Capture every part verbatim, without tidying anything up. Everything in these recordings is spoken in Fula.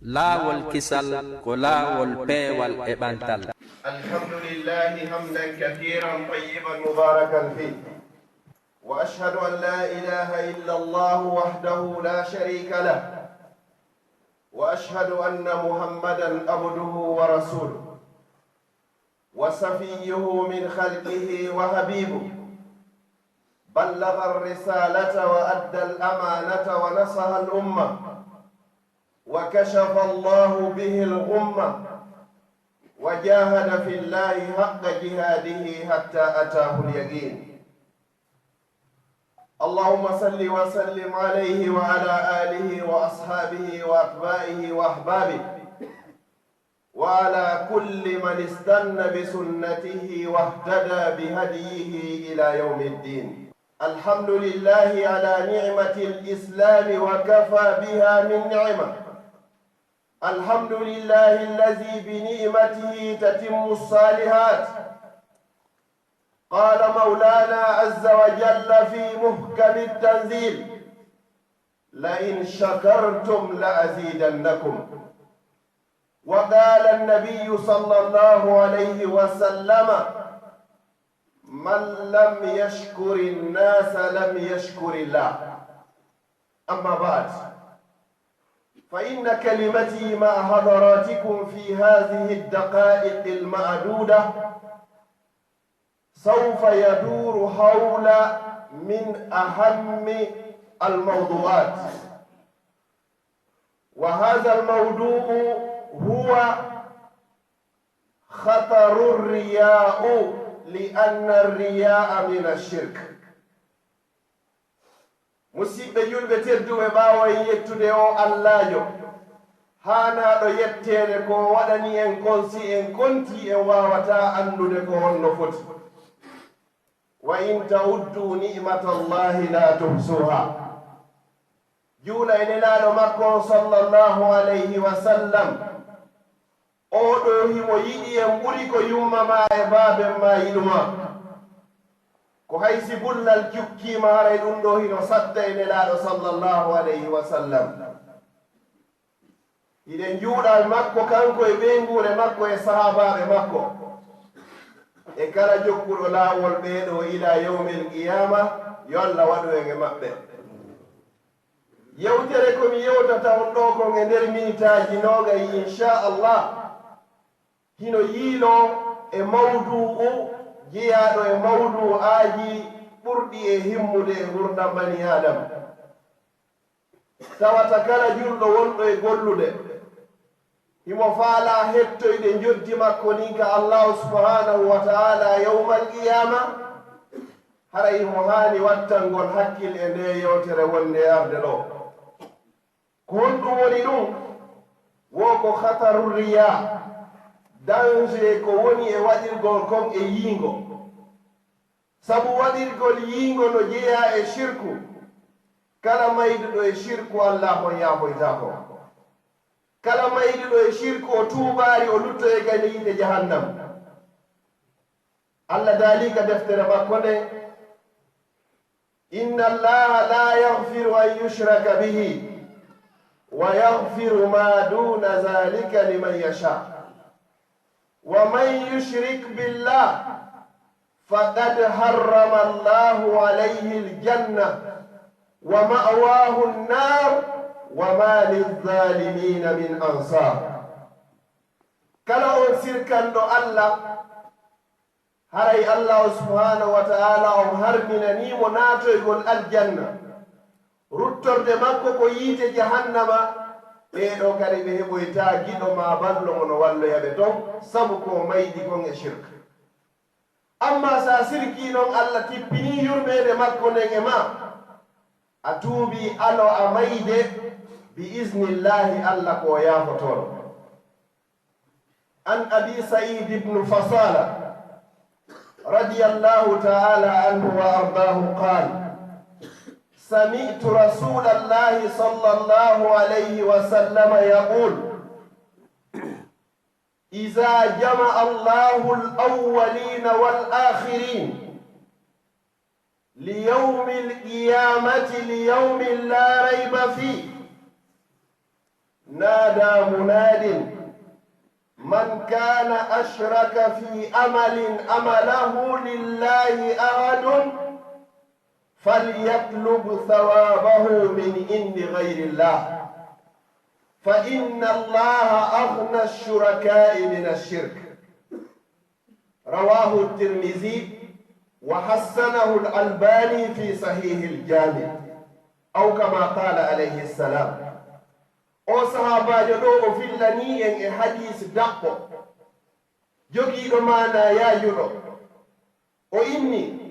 Laawol kisal ko laawol peewal e ɓantal. الحمد لله حمدا كثيرا طيبا مباركا فيه، وأشهد أن لا إله إلا الله وحده لا شريك له، وأشهد أن محمدا عبده ورسوله، وصفيه من خلقه وحبيبه، بلغ الرسالة وأدى الأمانة ونصح الأمة، وكشف الله به الغمة، وجاهد في الله حق جهاده حتى أتاه اليقين. اللهم صل وسلم عليه وعلى آله وأصحابه وأتباعه وأحبابه، وعلى كل من استن بسنته واهتدى بهديه إلى يوم الدين. الحمد لله على نعمة الإسلام وكفى بها من نعمة. الحمد لله الذي بنعمته تتم الصالحات. قال مولانا عز وجل في محكم التنزيل: لئن شكرتم لأزيدنكم. وقال النبي صلى الله عليه وسلم: من لم يشكر الناس لم يشكر الله. أما بعد، فإن كلمتي مع حضراتكم في هذه الدقائق المعدودة سوف يدور حول من أهم الموضوعات، وهذا الموضوع هو خطر الرياء، لأن الرياء من الشرك. Musiɗɓe julɓe tedduɓe, ɓaawo en yettude o Allaajo haanaaɗo yetteede, ko o waɗani en kon, si en kontii en waawataa anndude ko honno foti. وإن تعدوا نعمة الله لا تحصوها. Juula e Nelaaɗo makko on sallallahu alayhi wa sallam, oo ɗoo himo yiɗi en ɓuri ko yumma maa e baaben maa yiɗu maa. Ko hay si bullal jukkii ma, haray ɗun ɗoo hino sadda e Nelaaɗo sallallahu alayhi wa sallam. Hiɗen juula e makko, kanko e ɓeynguure makko e sahaabaaɓe makko, e kala jokkuɗo laawol ɓee ɗoo ilaa yawmil qiyaama, yo Alla waɗu en e maɓɓe. Yewtere ko mi yewtata on ɗoo kon e nder minitaaji noogay, inshaa Allah, hino yiiloo e mawduu'u jeyaaɗo e mawduu'aaji ɓurɗi e himmude e ngurndan banii Aadama. Tawata kala julɗo wonɗo e gollude, himo faalaa hettoyde njoddi makko ndin ka Allaahu subhaanahu wa ta'aalaa yawmal qiyaama, haray himo haani wattangol hakkil e ndee yewtere wonnde e arde ɗoo. Ko honɗun woni ɗun? Wo ko khataru riyaa, danger ko woni e waɗirgol kon e yiingo. Sabu waɗirgol yiingo no jeyaa e sirku. Kala mayduɗo e sirku, Allaahu on yaafoytaako. Kala mayduɗo e sirku, o tuubaali, o luttoyay ka nder yiite Jahannam. Alla daali ka deftere makko nden: إن الله لا يغفر أن يشرك به ويغفر ما دون ذلك لمن يشاء ومن يشرك بالله فقد حرم الله عليه الجنة ومأواه النار وما للظالمين من أنصار. Kala on sirkanɗo Alla, haray Allaahu subhaanahu wa ta'aalaa on harminanii mo naatoygol aljanna. Ruttorde makko ko yiite Jahannama. Ɓee ɗoo kadi ɓe heɓoytaa giɗo maa ballo mo no walloya ɓe ton, sabu ko o maydi kon e sirk. Ammaa si a sirkii non, Alla tippinii yurmeende makko nden e maa, a tuubii, alo a mayde, bi iznillaahi, Alla ko o yaafotooɗo. عن أبي سعيد بن فصالة رضي الله تعالى عنه وأرضاه قال: سمعت رسول الله صلى الله عليه وسلم يقول: إذا جمع الله الأولين والآخرين ليوم القيامة ليوم لا ريب فيه نادى مناد: من كان أشرك في عمل عمله لله أحد فليطلب ثوابه من عند غير الله، فإن الله أغنى الشركاء من الشرك. رواه الترمذي وحسنه الألباني في صحيح الجامع، أو كما قال عليه السلام. O sahaabaajo ɗo o fillanii en e hadiis daɓɓo, jogiiɗo maana yaajuɗo. O inni: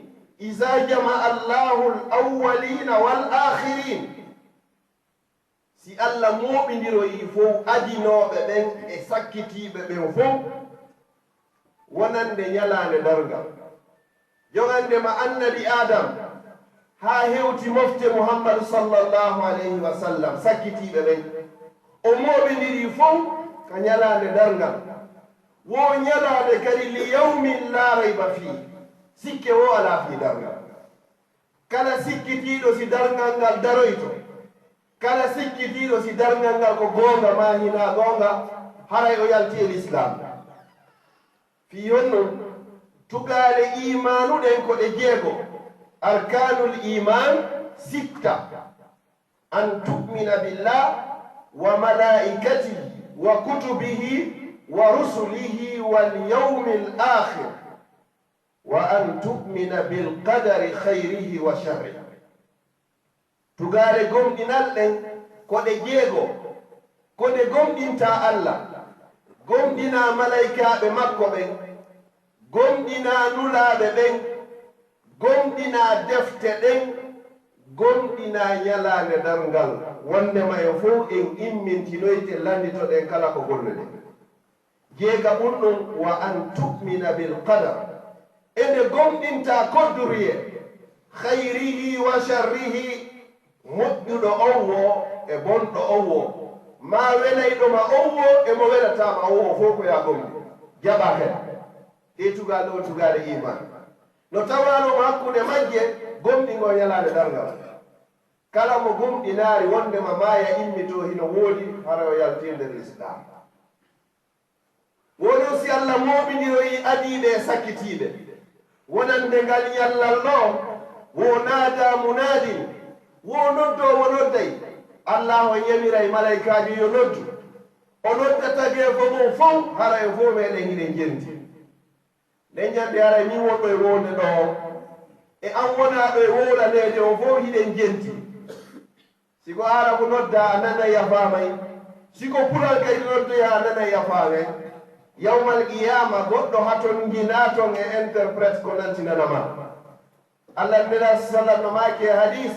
إذا جمع الله الأولين والآخرين. Si Allah mooɓindiroyii fow adinooɓe ɓen e sakkitiiɓe ɓen fow, wonande ñalaande darngal, jogande ma annabi Adam, haa hewti mofte Muhammadu sallallahu alayhi wa sallam, sakkitiiɓe ɓen, o mooɓindirii fow ka ñalaande darngal. Wo ñalaande kadi, li yawmin la rayba fii, sikke wo alaa fii darngal. Kala sikkitiiɗo si darngal ngal daroyto, kala sikkitiiɗo si darngal ngal ko goonga maa hinaa goonga, haray o yalti e lislaam. Fii honno? Tugaale iimaanu ɗen ko ɗe jeego. Arkaanul iimaan sitta. An tu'mina billah wa malaa'ikatihi wa kutubihi wa rusulihi wal yawmil aakhir. Wa an tu'mina bil qadari khayrihi wa sharrihi. Tugaale gomɗinal ɗen ko ɗe jeego. Ko nde gomɗintaa Allah, gomɗinaa malaykaaɓe makko ɓen, gomɗinaa nulaaɓe ɓen, gomɗinaa defte ɗen, gomɗinaa ñalaande darngal, wonndema en fow en immintinoyte, lannditoɗen kala ko golluɗen. Jeega ɓurɗum, wa an tu'mina bil qadar, e nde gomɗintaa kodduriye, khayrihi wa sharrihi, moƴƴuɗo on wo e bonɗo on wo, maa welayɗo ma on wo e mo welataa ma on wo, fow ko yaa gomɗin, jaɓaa kadi. Ɗee tugaale ɗoo, tugaale iimaan, no tawaano mo hakkunde majje gomɗingol ñalaande darngal. Kala mo gomɗinaali wonndema maaya immitoo hino woodi, hara o yaltii nder lislaam. Wo non si Allah mooɓindiroyii adiiɓe e sakkitiiɓe. Wonande ngal ñallal ɗoo, wo naadaa munaadin, wo noddoowo nodday. Allaahu on yamiray malaykaajo yo noddu. O nodda tageefo mum fow, hara en fow meɗen hiɗen jenti. Nden ñande haray min wonɗo e wowlde ɗoo on, e an wonaaɗo e wowlaneede on, fow hiɗen jenti. Si ko Aarabu noddaa a nanay a faamay, si ko Pular kadi noddoyaa a nanay a faamay. Yawmal qiyaama goɗɗo hatonjinaa ton e interprète ko nantinana ma. Allah Nelaaɗo sallam no maaki e hadiis: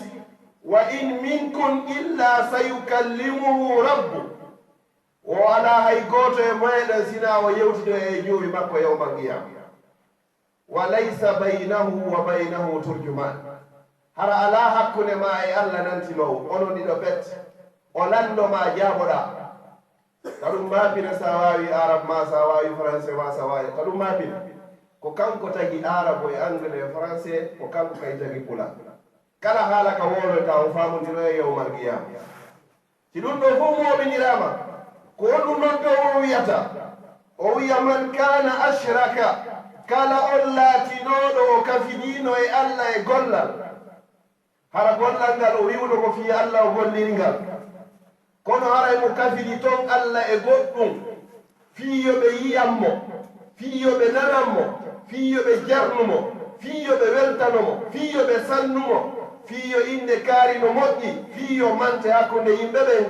wa in minkum illa sayukallimuhu rabbu. Wo alaa hay gooto e meɗen sinaa o yewtidoyay e Joomi makko yawmal qiyaama. Wa laysa baynahu wa baynahu turjumaan. Hara alaa hakkunde maa e Allah nantinoowo, onon ɗiɗo pet. O lanndo ma jaaboɗaa. Ka ɗum maapina, sa waawi Aarabu maa, sa waawi Faranse maa, sa waawi, ka ɗum maapina. Ko kanko tagi Aarabu e Angle e Faranse, ko kanko kay tagi Pulaar. Kala haala ka wowloytaa, on faamondiroyay yawmal qiyaama. Si ɗum ɗoo fow mooɓindiraama, ko honɗum noddoowo on wiyata? O wiya: man kaana ashraka, kala on laatinooɗo o kafidiino e Allah e gollal. Hara gollal ngal o wi'uno ko fii Allah o golliri ngal. Kono haray mo kafidi ton Allah e goɗɗum, fii yo ɓe yi'an mo, fii yo ɓe nanan mo, fii yo ɓe jarnu mo, fii yo ɓe weltano mo, fii yo ɓe sannu mo, fii yo innde kaari no moƴƴi, fii yo mante hakkunde yimɓe ɓen.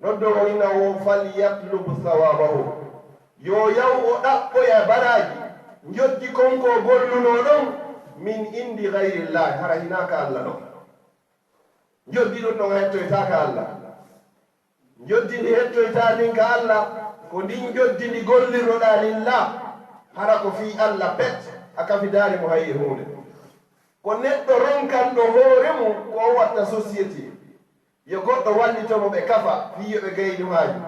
Noddoowo ina wo: falyatlub sawaabahu. Yo yaw o ɗaɓɓoya baraaji, njoddi kon ko o gollunoo ɗon, min indi gayrillahi, hara hinaa ka Allah ɗon. Njoddi ɗum ɗon a hettoytaa ka Allah. Njoddi ndi hettoytaa ndin ka Allah, ko ndin njoddi ndi gollirnoɗaa lillah, hara ko fii Allah pet, a kafidaali mo hay e huunde. Ko neɗɗo ronkanɗo hoore mum ko o watta société, yo goɗɗo wallito mo ɓe kafa fii yo ɓe gaynu haaju.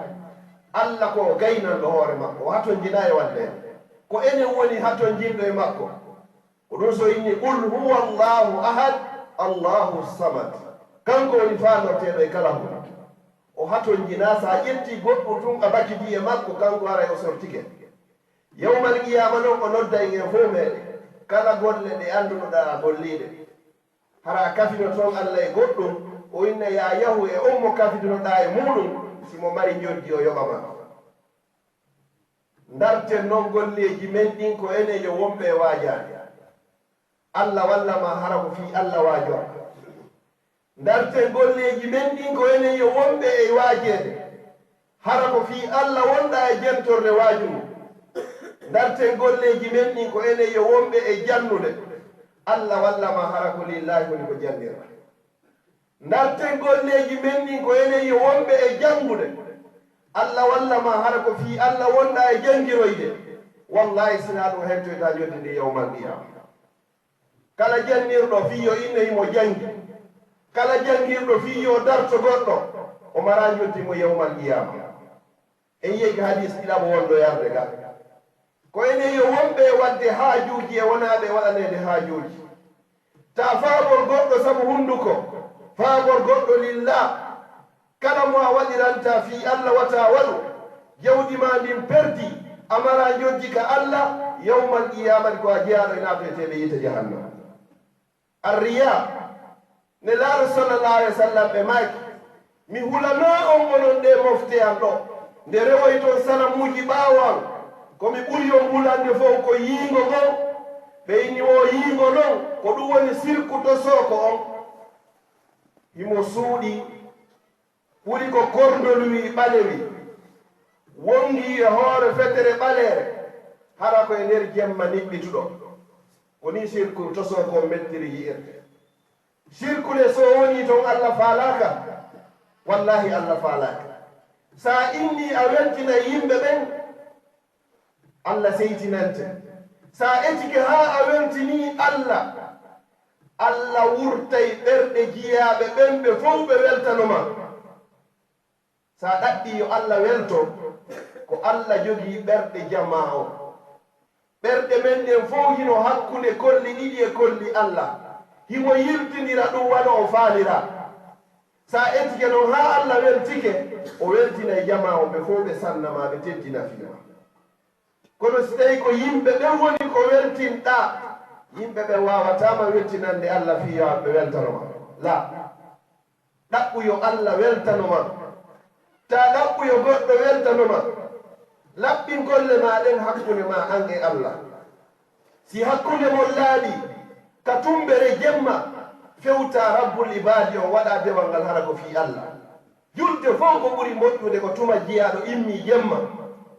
Allah ko o gaynanɗo hoore makko, o hatonjinaa e walleede. Ko enen woni hatonjinɗo e makko. Ko ɗum so inni: qul huwa Allahu ahad, Allahu samad. Kanko woni faanorteeɗo e kala huunde. O hatonjinaa, so a ƴettii goɗɗum tun a bakidii e makko, kanko haray o sortike. Yawmal qiyaama non o nodday en fow meɗen, kala golle ɗe anndunoɗaa a golliiɗe. Hara a kafino toon Alla e goɗɗum, o inna yaa yahu e on mo kafinoɗaa e muuɗum, si mo mari njoddi o yoɓa ma. Ndarten non golleeji men ɗin ko enen yo wonɓe e waajaade. Alla walla ma hara ko fii Alla waajorɗaa. Ndarten golleeji men ɗin ko enen yo wonɓe e waajeede. Hara ko fii Alla wonɗaa e jentorde waaju ngun. Ndarten golleeji men ɗin ko enen yo wonɓe e jannude. Alla walla ma hara ko lillaahi woni ko jannirɗaa. Ndarten golleeji men ɗin ko enen yo wonɓe e janngude. Alla walla ma hara ko fii Alla wonɗaa e janngiroyde. Wallaahi, sinaa ɗum hentoytaa njoddi ndin yawmal qiyaama. Kala jannirɗo fii yo inne himo janngi, kala janngirɗo fii yo darto goɗɗo, o maraa njoddi mo yawmal qiyaama. En yi'ay ka hadiis ɗiɗaɓo wonɗo yarde ga. Ko enen yo wonɓe e waɗde haajuuji e wonaaɓe e waɗaneede haajuuji. Taa faabor goɗɗo sabu hunnduko, faabor goɗɗo lillah. Kala mo a waɗiranta fii Alla wata waɗu, jawdi maa ndin perdi, a maraa njoddi ka Alla, yawmal qiyaamati ko a jeyaaɗo e naatoyteeɓe yiite jahannama. Arriyaa, Nelaaɗo sallallahu alayhi wa sallam ɓe maaki, mi hulanaa on onon ɗee mofte an ɗoo, nde rewoyton sanamuuji ɓaawo an, ko mi ɓuri on hulande fow ko yiingo ngon, ɓe inni woo yiingo non, ko ɗum woni sirku tosooko on. Himo suuɗi, ɓuri ko korndol wi ɓalewi, wonngii e hoore fetere ɓaleere, hara ko e nder jemma niɓɓituɗo. Ko nii sirku tosooko on mettiri yi'irde. Sirku nde so wonii ton Alla faalaaka, wallaahi Alla faalaaka. So a innii a weltinay yimɓe ɓen, Alla seytinante. So a etike haa a weltinii Alla, Alla wurtay ɓerɗe jiyaaɓe ɓen ɓe fow ɓe weltano ma. So a ɗaɓɓii yo Alla welto, ko Alla jogii ɓerɗe jamaa on. Ɓerɗe men ɗen fow hino hakkunde kolli ɗiɗi e kolli Alla. Himo yiltindira ɗum wano o faaliraa. So a etike non haa Alla weltike, o weltinay jamaa on ɓe fow ɓe sanna ma, ɓe teddina fii ma. Kono si tawii ko yimɓe ɓen woni ko weltinɗaa, yimɓe ɓen waawataa ma weltinande Alla fii yo ɓe weltano ma. Laa. Ɗaɓɓu yo Alla weltano ma. Taa ɗaɓɓu yo goɗɗo weltano ma. Laɓɓin golle maa ɗen hakkunde maa an e Alla. Si hakkunde mon laaɓii, ka tumbere jemma, fewtaa Rabbul Ibaadi on, waɗaa dewal ngal hara ko fii Alla. Julde fow ko ɓuri moƴƴude ko tuma jiyaaɗo immii jemma,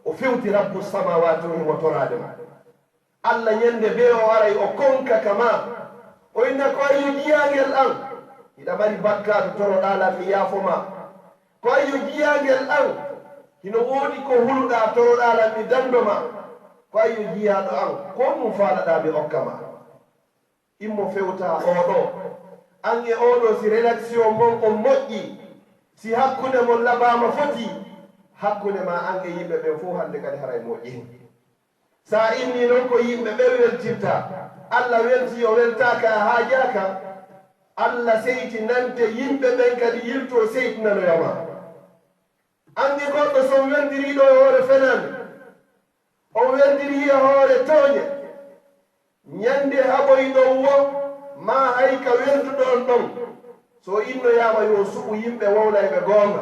o fewti Rabbu Samaawaati on, himo toraade mo. Alla ñande bee o aray o konka ka maa. O inna ko ayyo jiyaangel an, hiɗa mari bakkaatu, toroɗaa lan mi yaafo ma. Ko ayyo jiyaangel an, hino woodi ko huluɗaa, toroɗaa lan mi danndo ma. Ko ayyo jiyaaɗo an, ko honɗum faalaɗaa mi okka ma? Immo fewtaa oo ɗoo. An e oo ɗoo, si relation mon on moƴƴii, si hakkunde mon laɓaama foti, hakkunde maa an e yimɓe ɓen fow hannde kadi haray moƴƴii. So a innii non ko yimɓe ɓen weltirta, Alla weltii, o weltaaka, a haajaaka, Alla seytinante, yimɓe ɓen kadi yiltoo seytinanoya ma. An e goɗɗo so on weldirii ɗoo e hoore fenaande, on weldirii e hoore tooñe, ñande haɓoyɗon woo, maa hay ka welduɗon ɗon, so innoyaama yo suɓu yimɓe wowlayɓe goonga,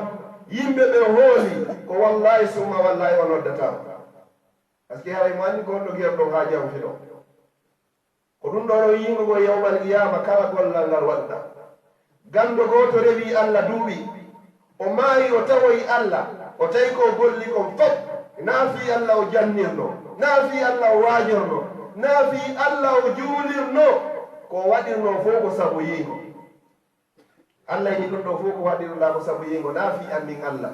yimɓe ɓe hoolii, ko wallaahi summa wallaahi o noddataa. Parce que haray mo anndi ko honno gerɗon haa jam filo. Ko ɗum ɗoo no yiingo ngo yawmal qiyaama kala gollal ngal waɗuɗaa. Ganndo gooto rewii Alla duuɓi, o maayi o tawoyi Alla, o tawi ko o golli kon fof, naa fii Alla o jannirnoo, naa fii Alla o waajornoo, naa fii Alla o juulirnoo, ko o waɗirnoo fof ko sabu yiingo. Alla yiɗi ɗum ɗoo fof ko waɗiruɗaa ko sabu yiingo, naa fii an min Alla.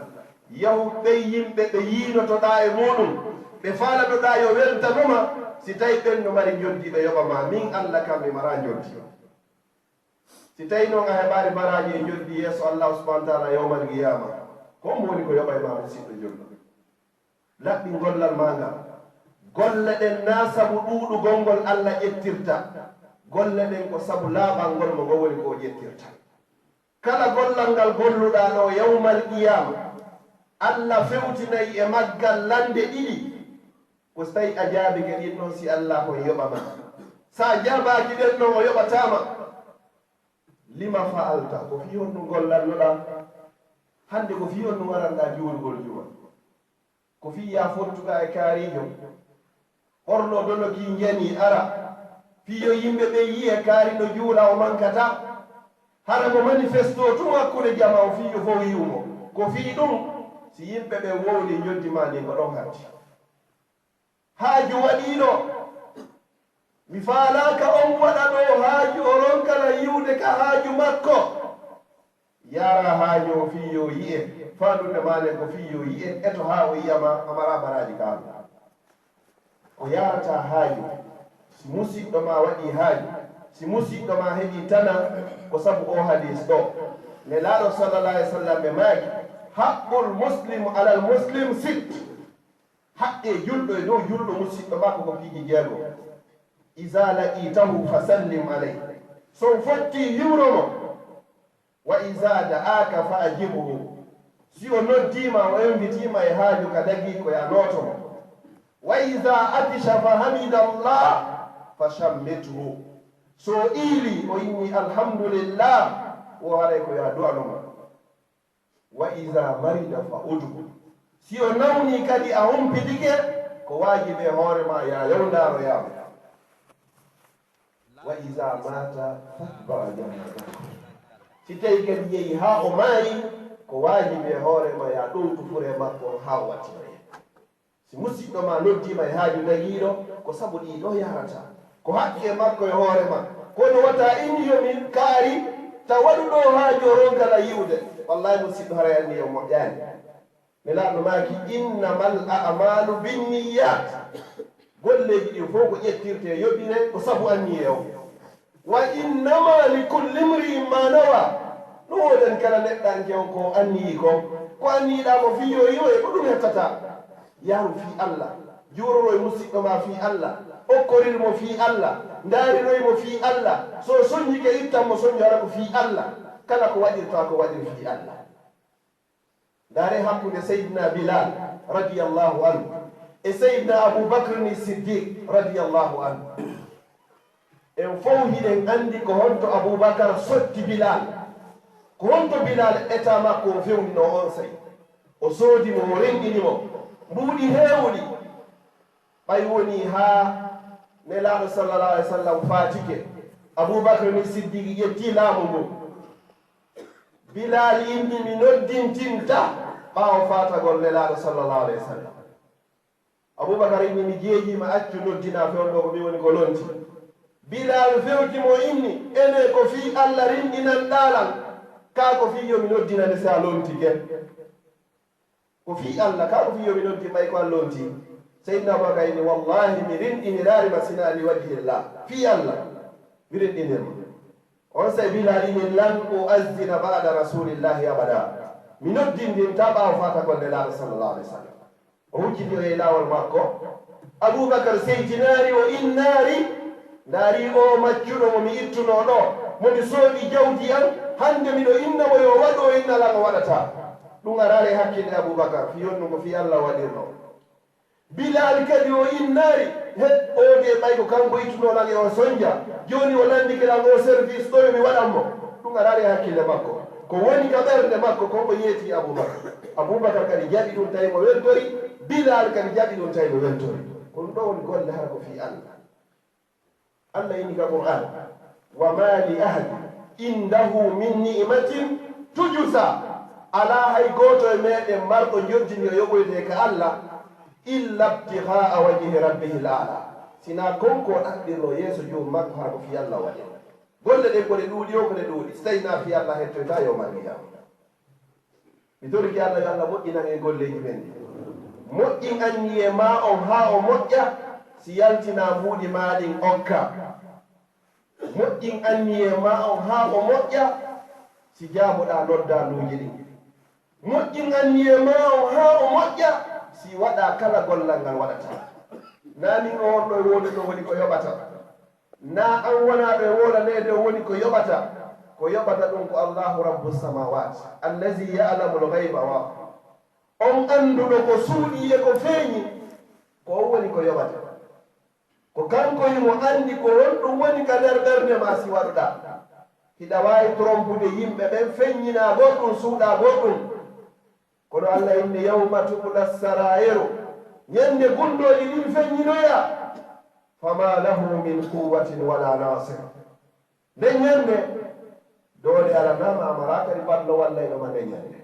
Yahu ɓen yimɓe ɓe yiinotoɗaa e muuɗum, ɓe faalanoɗaa yo weltanu ma, si tawii ɓen no mari njoddi ɓe yoɓa ma, min Alla kam mi maraa njoddi. Si tawii non a heɓaali baraaji e njoddi yeeso Allaahu subhaanahu wa taala yawmal qiyaama, ko hombo woni ko yoɓay ma musiɗɗo njoddi? Laɓɓin gollal maa ngal. Golle ɗen naa sabu ɗuuɗugol ngol Alla ƴettirta. Golle ɗen ko sabu laaɓal ngol mo ngo woni ko o ƴettirta. Kala gollal ngal golluɗaa ɗo yawmal qiyaama, Allah fewtinay e maggal lannde ɗiɗi. Ko so tawi a jaabike ɗin ɗon, si Allah on yoɓa ma. Sa jaabaaki ɗen ɗon, o yoɓataa ma. Lima fa'alta, ko fii honɗun gollannoɗaa? Hannde ko fii honɗun aranɗaa juulugol juma? Ko fii yaa fottuɗaa e kaariijo, ɓorno dono kii njani ara, fii yo yimɓe ɓen yi'e kaari no juula o mankataa. Hara mo manifesto tun hakkunde jama on fii yo fow yi'u mo. Ko fii ɗun, si yimɓe ɓen wowlii njoddi maa ndin, ko ɗon hatti. Haaju waɗiino, mi faalaaka on waɗa ɗoo haaju, o ronkana yi'ude ka haaju makko. Yaara haaju o fii yo yi'e, faandude maa nden ko fii yo yi'e, eto haa o yi'a ma, a maraa baraaji ka Allah. Ko yaarata haaju, si musiɗɗo maa waɗii haaju, si musiɗɗo maa heɓii tana, ko sabu oo hadiis ɗoo. Nelaaɗo sallallahu alayhi wa sallam ɓe maaki, haqqul muslim alal muslim sitt. Haqqee julɗo e dow julɗo musiɗɗo makko ko piiji jeego. Iza laqiitahu fa sallim alayhi. So on fottii, hiwro mo. Wa iza da'aaka fa ajibhu. Si o noddii ma, o envitii ma e haaju ka dagii, ko yo a nooto mo. Wa iza atisha fa hamida Allah fa shammithu. So o iilii, o inni alhamdulillah, wo haray ko yo a du'ano mo. Wa iza marida fa udhu. Si o nawnii kadi a humpitike, ko waajibi e hoore maa yo a yaw ndaaroyaa mo. Wa iza mata fatba janazatahu. Si tawi kadi yehi haa o maayi, ko waajibi e hoore maa yo a ɗowtu furee makko on haa o wattinoye. Si musiɗɗo maa noddiima e haaju dagiiɗo, ko sabu ɗii ɗoo yaarata. Ko haqqi e makko e hoore maa. Kono wata inni yo mi kaari, ta waɗu ɗoo haaju o ronkana yi'ude. Wallahi musiɗɗo, haray anniya on moƴƴaani. Nelaaɗo maaki, innamal a'malu binniyat. Golleeji ɗin fow ko ƴettirtee, yoɓiree ko sabu anniya on. Wa innama likulli imri'in ma nawa. No woodani kala neɗɗanke on ko anniyii kon. Ko anniyiɗaa ko fii yo yi'oye, ko ɗum hettata. Yaaru fii Allah. Juuroroy musiɗɗo maa fii Allah. Okkorir mo fii Allah. Ndaariroy mo fii Allah. So o soññike, ittan mo soñu hara ko fii Allah. Kala ko waɗirtaa ko waɗir fii Allah. Ndaaree hakkunde Seydina Bilal radiyallahu anhu e Seydina Abu Bakr ni Siddiq radiyallahu anhu. En fow hiɗen anndi ko honto Abu Bakar sotti Bilal. Ko honto Bilal, état makko o fewndinoo onsay. O soodi mo, o renɗini mo. Mbuuɗi heewuɗi. Ɓay wonii haa Nelaaɗo sallallahu alayhi wa sallam faatike, Abu Bakr ni Siddiq ƴetti laamu ngun. Bilal inni mi noddintinta ɓaawo faatagol Nelaaɗo sallallahu alayhi wa sallam. Abubakar inni mi jeejiima, accu noddinaa fewndo ko mi woni ko lonti. Bilal fewti mo inni, ene ko fii Allah rinɗinanɗaa lan, kaa ko fii yo mi noddinane si a lontike? Ko fii Allah, kaa ko fii yo mi noddi ɓay ko a lonti? Seydina Abubakar inni, wallahi mi rinɗiniraari ma sinaa li wajhillah, fii Allah mi rinɗinir ma. Onsay Bilal inni, lan uazzina ba'da rasulillahi abada. Mi noddindintaa ɓaawo faatagol Nelaaɗo sallallahu alayhi wa sallam. O hucciti o yehi laawol makko. Abubakar seytinaari, o innaari, ndaari oo maccuɗo mo mi ittunoo ɗoo, mo mi soodi jawdi an, hannde miɗo inna mo yo waɗu, o inna lan o waɗataa. Ɗum araali e hakkille Abubakar, fii honɗun ko fii Allah o waɗirnoo. Bilal kadi o innaari, he, oo de ɓay ko kanko ittunoo lan e on sonja, jooni o lanndike lan oo service ɗoo yo mi waɗan mo. Ɗum araali e hakkille makko. Ko woni ka ɓernde makko kon o yeetii Abubakar. Abubakar kadi jaɓi ɗum tawi mo weltori, Bilal kadi jaɓi ɗum tawi mo weltori. Ko ɗum ɗoo woni golle hara ko fii Allah. Allah inni ka Qur'aan, wa ma li ahadin indahu min ni'matin tujza. Alaa hay gooto e meɗen marɗo njoɓdi ndi o yoɓoytee ka Allah, illa ibtigha'a wajhi rabbihil a'la. Sinaa kon ko o ɗaɓɓirnoo yeeso joomum makko, hara ko fii Allah waɗi. Golle ɗen ko ɗe ɗuuɗi, o ko ɗe ɗuuɗi. Si tawii naa fii Allah hettoyta yawmal qiyaama. Mi torike Allah yo Allah moƴƴinan en golleeji men ɗin. Moƴƴin anniyee maa on haa o moƴƴa, si yaltinaa mbuuɗi maa ɗin okka. Moƴƴin anniyee maa on haa o moƴƴa, si jaaboɗaa noddaaluuji ɗin. Moƴƴin anniyee maa on haa o moƴƴa, si waɗaa kala gollal ngal waɗataa. Naa min o wonɗo e woodude ɗo woni ko yoɓata. Naa an wonaaɗo e woodaneede o woni ko yoɓata. Ko yoɓata ɗum ko Allahu Rabbu Samawat, allazi ya'lamu al-ghayba wa. On annduɗo ko suuɗi e ko feeñi, ko on woni ko yoɓata. Ko kanko himo anndi ko honɗum woni ka nder ɓernde ma si waɗuɗaa. Hiɗa waawi trompude yimɓe ɓen, feññinaa goɗɗum, suuɗaa goɗɗum. Kono Allah inni, "Yawma tubla sarairu," ñande gunndooji ɗin feññinoya, "fama lahu min quwwatin wala nasir." Nden ñande, doole alanaama, a maraa kadi ballo wallayɗo ma nden ñande.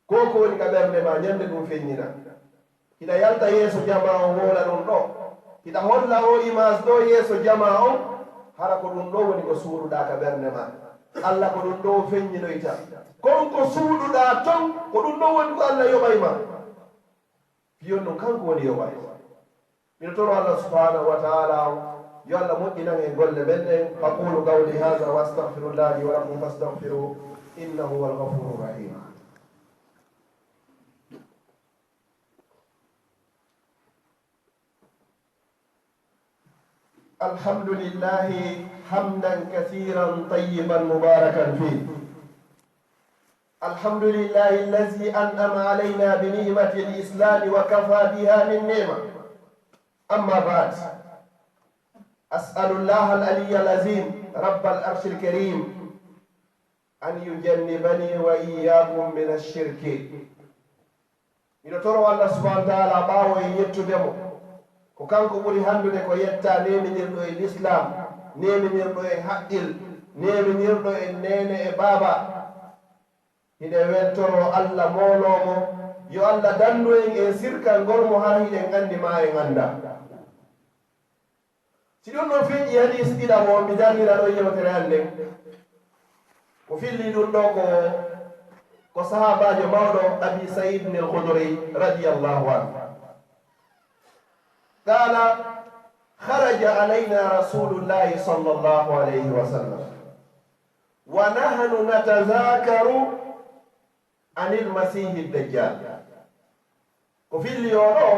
Ko ko woni ka ɓernde ma ñande ɗum feññina. Hiɗa yalta yeeso jamaa on woola ɗum ɗo. Hiɗa holla o image ɗo yeeso jamaa on, hara ko ɗum ɗo woni ko suuɗuɗaa ka ɓernde ma. Allah ko ɗum ɗo feññinoyta. Kon ko suuɗuɗaa ton, ko ɗum ɗo woni ko Allah yoɓay ma. Fiyon ɗum kanko woni yoɓay. Miɗo toro Allah subhanahu wa ta'ala on, yo Allah moƴƴinan en golle men ɗen. Aqulu qawli hadha wa astaghfirullah li wa lakum fastaghfiruhu, innahu huwal ghafurur rahim. الحمد لله حمدا كثيرا طيبا مباركا فيه. الحمد لله الذي أنعم علينا بنعمة الإسلام وكفى بها من نعمة. أما بعد، أسأل الله العلي العظيم رب العرش الكريم أن يجنبني وإياكم من الشرك. Miɗo toro Allah subhanahu wa ta'ala ɓaawo e yettude mo, ko kanko ɓuri hanndude ko yetta, neeminirɗo e lislaam, neeminirɗo e haqqil, neeminirɗo e neene e baaba. Hiɗen weltoro Allah mooloo mo, yo Allah danndu en e sirkangol mo hara hiɗen anndi maa en anndaa. Si ɗum ɗon feƴƴi, hadis ɗiɗaɓo mi darnira ɗo yewtere an nden, ko filli ɗum ɗo ko, ko sahaabaajo mawɗo Abi Sa'id al-Khudri radiyallahu anhu. Qala, kharaja alayna Rasulullahi sallallahu alayhi wa sallam, wa nahnu natazakaru anil Masihi Dajjal. Ko filli o ɗo,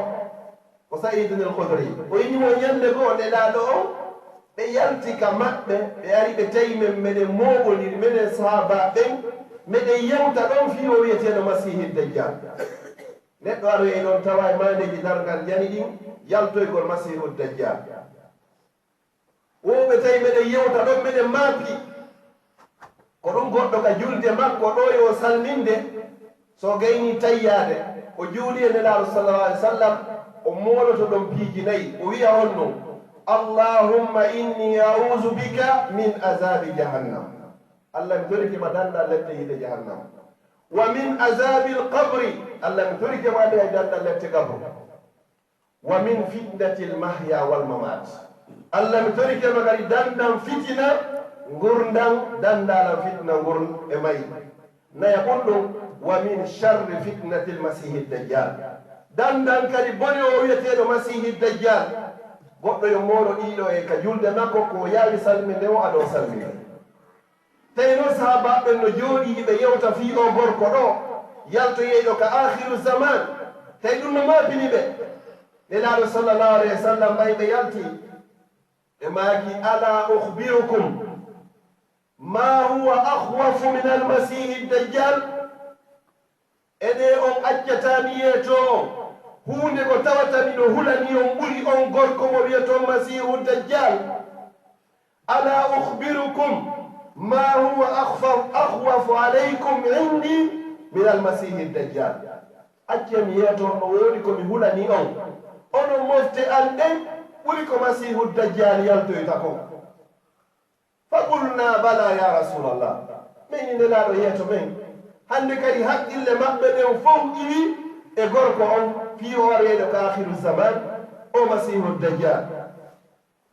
ko Sa'idun al-Khudri. O inni mo ñande goo, Nelaaɗo on, ɓe yalti ka maɓɓe, ɓe ari ɓe tawi men meɗen mooɓondiri, menen sahaabaaɓe ɓen, meɗen yewta ɗon fii o wi'eteeɗo Masiihu Dajjal. Neɗɗo aroyay ɗon tawa e maandeeji darngal jani ɗin, yaltoygol Masiihu Dajjal. Wo ɓe tawi meɗen yewta ɗon, meɗen maapi. Ko ɗum goɗɗo ka julde makko ɗo yo salminde, so gayni tayyaade, o juuli e Nelaaɗo sallallahu alaihi wasallam, o mooloto ɗon piiji nayi, o wi'a honno, "Allahumma inni a'udhu bika min azabi jahannam." Allah, mi torike ma danɗa lette yiite jahannam. "Wa min azabil qabri." Allah, mi torike ma nde e danɗa lette qabru. "Wa min fitnatil mahya wal mamat." Allah, mi torike ma kadi dandan fitina ngurndan, dandalan fitina ngun e mayi. Naya ɓun ɗum, "Wa min sharri fitnatil masihi dajjal." Dandan kadi bone o wi'eteeɗo Masiihi Dajjal. Goɗɗo yo moolo ɗiɗo e ka julde makko, ko yaawi salminde o ado salminde. Tawi noon sahaabaaɓe ɓen no jooɗii, hiɓe yewta fii oo gorko ɗoo, yaltoyeyɗo ka aakhiru zaman. Tawi ɗum no maapini ɓe. Nelaaɗo sallallahu alayhi wa sallam, ɓay ɓe yalti, ɓe maaki, "Alaa ukhbirukum maa huwa akhwafu min al-Masiihi Dajjal?" Enee, on accataa mi yeetoo on huunde ko tawata miɗo hulani on ɓuri on gorko mo wi'eton Masiihu Dajjal? "Alaa ukhbirukum maa huwa akhfa-, akhwafu alaykum indi min al-Masiihi Dajjal?" Accee mi yeetoo on, no woodi ko mi hulani on, onon mofte an ɗen ɓuri ko Masiihu Dajjal yaltoyta kon. Faqulna, "Bala ya Rasulallah." Min ni Nelaaɗo yeeto men. Hannde kadi haqqille maɓɓe ɗen fow iwi e gorko on fii o aroyeyɗo ka aakhiru zaman, o Masiihu Dajjal.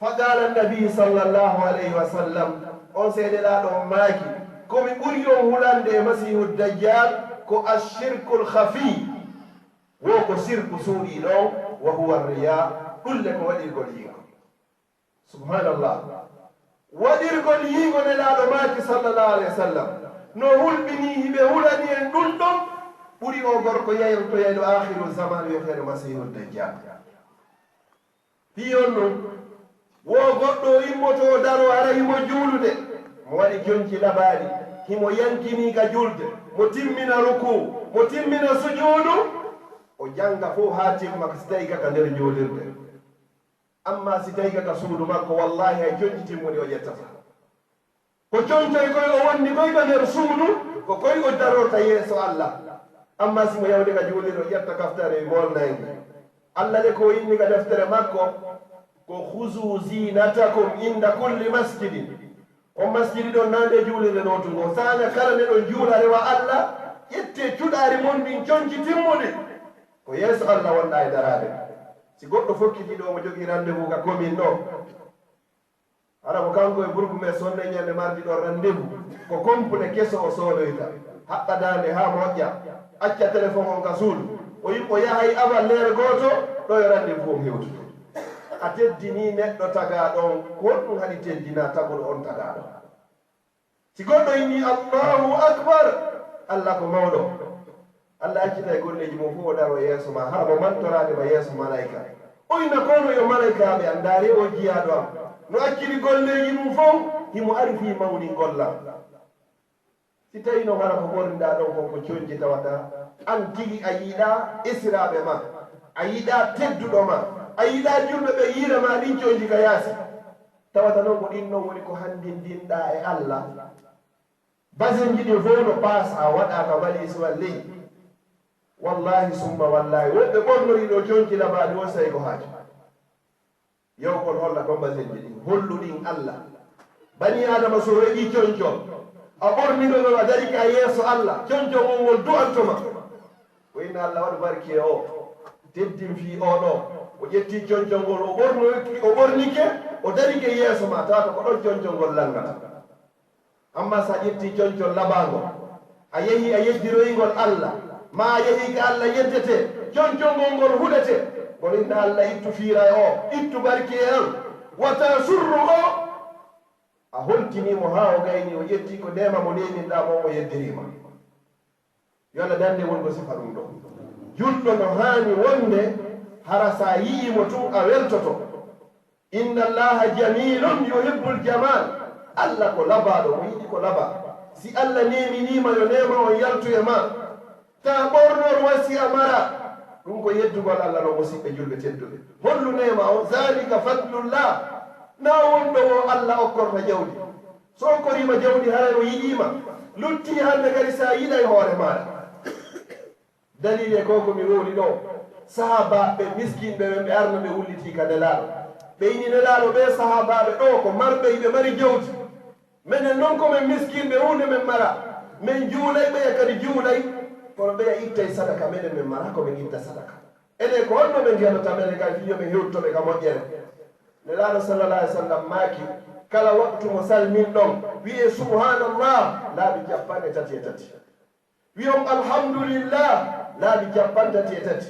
Faqala Nabi sallallahu alayhi wa sallam, on sey Nelaaɗo on maaki, ko mi ɓuri on hulande e Masiihu Dajjal ko ashirkul khafi, wo ko sirku suuɗii ɗon, wa huwa riya, ɗum le ko waɗirgol yiingo. Subhanallah. Waɗirgol yiingo Nelaaɗo maaki sallallahu alayhi wa sallam. No hulɓinii hiɓe hulani en ɗum ɗon ɓuri o gorko yayrotoyayɗo aakhiru zaman wi'eteeɗo Masiihu Dajjal. Fii on non, wo goɗɗo immoto o daro hara himo juulude. Mo waɗi conci labaaɗi, himo yankinii ka julde, mo timmina rukuu, mo timmina sujuudu, o jannga fow haa timma, si tawii ka ka nder juulirde. Ammaa si tawii ka ka suudu makko, wallaahi hay conci timmuɗi o ƴettataa. Ko concoy koy o wonni koy ka nder suudu, ko koy o darorta yeeso Alla. Ammaa si mo yawti ka juulirde, o ƴetta kaftare moolnaynge. Alla de ko o inni ka deftere makko, ko "Khudhu zinatakum inda kulli masjidin." On masjidi ɗon naa nde juulirde ɗo tun. Saanga kala nde ɗon juula rewa Alla, ƴettee cuɗaari mon ndin conci timmuɗi. Ko yeeso Alla wonɗaa e daraade. Si goɗɗo fokkitii ɗo, mo jogii rendez-vous ka commune ɗo, hara ko kanko e burgu men sonne ñande mardi ɗon rendez-vous, ko complet keso o soodoyta. Haɓɓa daande haa moƴƴa, acca telefon on ka suudu, o yimɓe o yahay awa leere gooto, ɗo yo rendez-vous on hewtude. A teddinii neɗɗo tagaaɗo on, ko honɗum haɗi teddinaa tagol on tagaaɗo? Si goɗɗo inni, "Allahu Akbar," Alla ko mawɗo. Alla accitay golleeji mum fow, o daroo yeeso ma, hara mo mantoraade ma yeeso malaa'ika. O inna kono yo malaa'ikaaɓe an, ndaaree oo jiyaaɗo am. No acciri golleeji mum fow, himo ari fii mawningol lan. Si tawii non hara ko ɓorniɗaa ɗon kon ko conci tawata, an tigi a yiɗaa esiraaɓe ma, a yiɗaa tedduɗo ma, a yiɗaa julɓe ɓe yiira ma ɗin conci ka yaasi. Tawata non ko ɗin non woni ko hanndinɗinɗaa e Alla. Basenji ɗin fow no paasa, waɗaa ka valiis walley. Wallaahi summa wallaahi, woɓɓe ɓornorii ɗoo conci labaaɗi won sey ko haaju. Yewkon holla ton basenji ɗin, hollu ɗin Alla. Banii Aadama, so o heɓii conco, a ɓornii ɗoo ɗoo, a darike a yeeso Alla, conco ngon ngol du'anto ma. Ko inna Alla waɗu barki e oo, teddin fii oo ɗoo. O ƴetti concol ngol, o ɓornoy-, o ɓornike, o darike yeeso ma, tawata ko ɗon concol ngol langata. Ammaa si a ƴetti concol labaangol, a yehi a yeddiroyi ngol Alla, maa a yehi ka Alla yeddetee, concol ngol ngol huɗete. Kono inna Alla ittu fiira e oo, ittu barki e an. Wata surru oo, a holtinii mo haa o gaynii, o ƴetti ko neema mo neeminɗaa mo, o yeddirii ma. Yo Alla dannde won ko sifa ɗum ɗoo. Julɗo no haani wonde hara si a yi'ii mo tun a weltoto. Inna Allaha jamilun yuhibbul jamal. Alla ko labaaɗo, mo yiɗi ko labaa. Si Alla neeminii ma, yo neema on yaltu e maa. Taa ɓornor wa si a maraa. Ɗum ko yeddugol Alla ɗoo, musiɓɓe julɓe tedduɓe. Hollu neema on, zalika fadlullah. Naa won ɗo woo Alla okkorta jawdi. So okkorii ma jawdi, haray o yiɗii ma. Luttii hannde kadi si a yiɗay hoore maaɗa. Dalili e ko ko mi wowli ɗoo. Sahaabaaɓe miskinɓe ɓen ɓe arno ɓe wullitii ka Nelaaɗo. Ɓe inni Nelaaɗo, ɓee sahaabaaɓe ɗoo ko marɓe, hiɓe mari jawdi. Menen non ko men miskinɓe, huunde men maraa. Men juulay, ɓeya kadi juulay. Kono ɓeya ittay sadaka, menen men maraa ko men itta sadaka. Enen ko honno ɓe ngenata menen kadi fii yo men hewtito ɓe ka moƴƴere? Nelaaɗo sallallahu alaihi wasallam maaki, kala waktu mo salmin ɗon, wi'ee subhanallah laabi cappanɗe tati e tati. Wi'on alhamdulillah laabi cappanɗe tati e tati.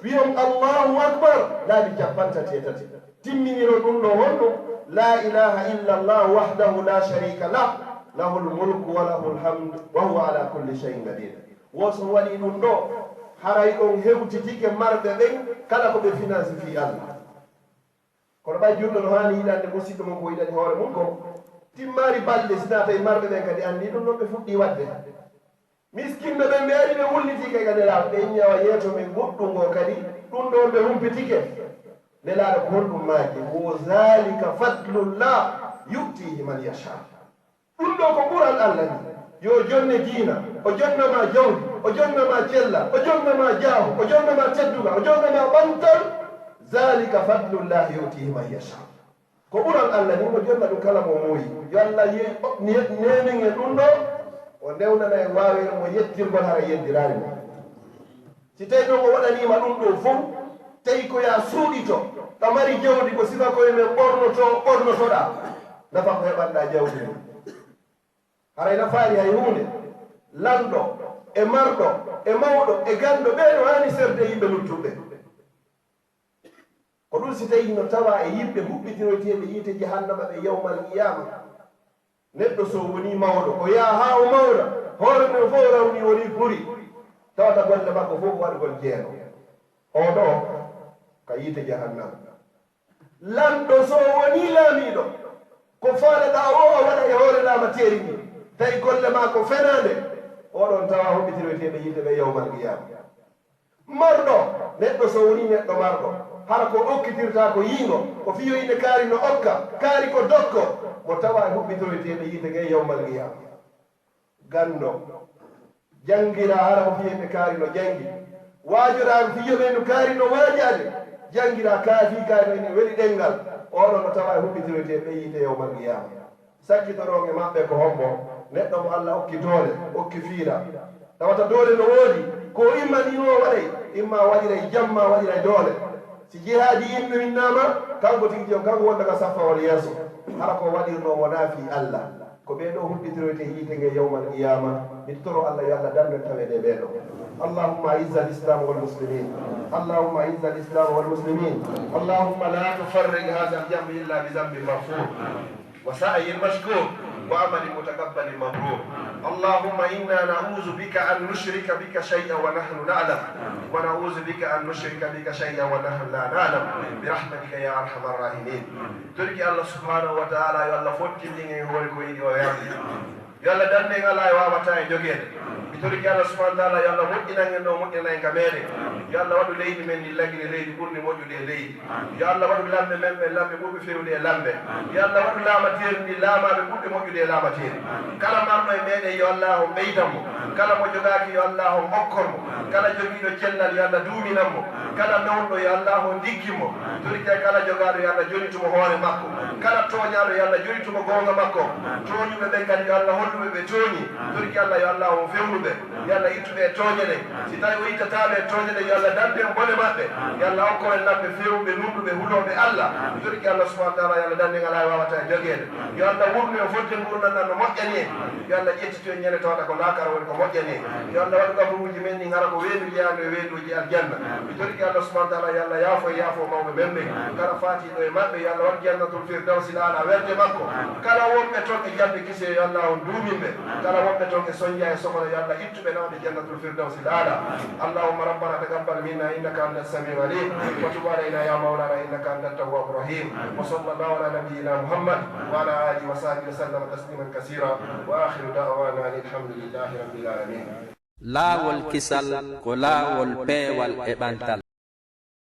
Wi'on Allahu akbar laabi cappanɗe tati e tati. Timminiron ɗum ɗoo honno? La ilaha illa Allah wahdahu la sharika lah, lahul mulku wa lahul hamd, wa huwa ala kulli shay'in qadir. Wo so waɗii ɗum ɗoo, haray on hewtitike marɓe ɓen kala ko ɓe finance fii Allah. Kono ɓay julɗo no haani yiɗande musiɗɗo mum ko yiɗani hoore mum kon, timmaali balɗe si naatay marɓe ɓen kadi anndii ɗum non ɓe fuɗɗii waɗde. Miskinɓe ɓen ɓe ari ɓe wullitii kay ka Nelaaɗo, ɓe inni awa yeeto men goɗɗum ngoo kadi, ɗum ɗoo ɓe humpitike. Nelaaɗo ko honɗum maaki? Wo zalika fadlullah yu'tihi man yasha. Ɗum ɗoo ko ɓural Alla ni. Yo o jonne diina, o jonna ma jawdi, o jonna ma cellal, o jonna ma jaahu, o jonna ma teddungal, o jonna ma ɓantal. Zalika fadlullahi yu'tihi man yasha. Ko ɓural Alla ni, mo jonna ɗum kala mo muuyi. Yo Alla ye-, ne-, neemin en ɗum ɗoo, o newnana en waawere mo yettirgol hara yeddiraali mo. Si tawii noon o waɗanii ma ɗum ɗoo fow, tawi ko yaa suuɗito, ka mari jawdi, ko sifa ko e men ɓornoto, ɓornotoɗaa, nafa ko heɓanɗaa jawdi ndin. Haray nafaali hay huunde. Lanɗo, e marɗo, e mawɗo, e ganndo, ɓee no haani serde yimɓe luttuɓe. Ko ɗum si tawii no tawaa e yimɓe huɓɓitinoyteeɓe yiite jahannama ɓe yawmal qiyaama. Neɗɗo so wonii mawɗo, o yaha haa o mawna, hoore mum fof o rawnii, wonii ɓuri, tawata golle makko fof ko waɗugol jeeno. Oo ɗoo ka yiite jahannama. Lanɗo so wonii laamiiɗo, Ko faalaɗaa o a waɗa e hoore laamateeri ndin, tawi golle maa ko fenaande, oɗon tawa huɓɓitiroyteeɓe yiite ɓe yawmal qiyaama. Marɗo, neɗɗo so wonii neɗɗo marɗo, hara ko okkitirta ko yiingo, o fiyo ine kaari no okka, kaari ko dokko, mo tawa e huɓɓitiroyteeɓe yiite ɓe yawmal qiyaama. Ganndo, janngiraa hara ko fiyee ɓe kaari no janngi. Waajoraa ko fiyee ɓe no kaari no waajaade. Janngiraa kaafi kaari no ene weli ɗemngal. Oɗo no tawa e huɓɓitiroyteeɓe yiite yawmal qiyaama. Sakkitoron e maɓɓe ko hombo? Neɗɗo mo Alla okki doole, okki fiira. Tawata doole no woodi, ko immanii o waɗay, imma waɗiray jamma, waɗiray doole. Si jihaadi inno innaama, kanko tigi jom, kanko wonta ka saffawol yeeso. Hara ko waɗirnoo wonaa fii Alla. Ko ɓee ɗoo huɓɓitiroytee yiite ngee yawmal qiyaama. Miɗo toro Alla yo Alla dandu en taweede e ɓee ɗoo. اللهم أعز الإسلام والمسلمين. اللهم أعز الإسلام والمسلمين. اللهم لا تفرق هذا الجمع إلا بذنب مغفور. وسعي مشكور. وعمل متقبل مبرور. اللهم إنا نعوذ بك أن نشرك بك شيئا ونحن نعلم. ونعوذ بك أن نشرك بك شيئا ونحن لا نعلم. برحمتك يا أرحم الراحمين. Torki Allah subhanahu wa ta'ala yo Allah fottindin en hoore ko yiɗi o yardi. Yo Allah dandu en alaa e waawataa e jogeede. Mi torki Allah subhanahu wa ta'ala yo Allah moƴƴinan en no moƴƴinan en ka meeɗen. Yo Allah waɗu leydi men ndi Lagine leydi ɓurndi moƴƴude e leydi. Yo Allah waɗu lamɓe men ɓen lamɓe ɓurɓe feewde e lamɓe. Yo Allah waɗu laamateeri ndi laamaaɓe ɓurɓe moƴƴude e laamateeri. Kala marɗo e meeɗen yo Allah on ɓeydan mo. Kala mo jogaaki yo Allah on okkor mo. Kala jogiiɗo cellal yo Allah duuminan mo. Kala nawɗo yo Allah on diggi mo. Torki kala jogaaɗo yo Allah jonitu mo hoore makko. Kala tooñaaɗo yo Allah jonitu mo goonga makko. Tooñuɓe ɓen kadi yo Allah hollu ɓe ɓe tooñi. Torki Allah yo Allah on fewnu ɓe. Yo Allah ittu ɓe e tooñe ɗen. Si tawi o ittataa ɓe e tooñe ɗen, yo Allah dandu en bone maɓɓe. Yo Allah okku en lamɓe feewuɓe, nunɗuɓe, hulooɓe Allah. Torki Allah subhanahu wa ta'ala, yo Allah dandu en alaa e waawataa e jogeede. Yo Allah wurnu en fodde ngurndan ɗan no moƴƴani en. Yo Allah ƴettitu en ñande tawata ko laakara woni ko moƴƴani en. Yo Allah waɗu kaburuuji men ɗin hara ko weendu jeyaandu e weenduuji aljanna. Mi torki Allah subhanahu wa ta'ala, yo Allah yaafo e yaafo mawɓe men ɓen. Kala faatiiɗo e maɓɓe, yo Allah waɗu jannatul firdawsi laala welde makko. Kala wonɓe ton e jamɗe kise, yo Allah on duumin ɓe. Kala wonɓe ton e sonja e sokola, yo Allah ittu ɓe nawa ɓe jannatul firdawsi laala. اللهم ربنا تقبل منا إنك أنت السميع العليم وتب علينا يا مولانا إنك أنت التواب الرحيم. وصلى الله على نبينا محمد وعلى آله وصحبه وسلم تسليما كثيرا. وآخر دعوانا أن الحمد لله رب العالمين. Laawol kisal ko laawol peewal e ɓantal.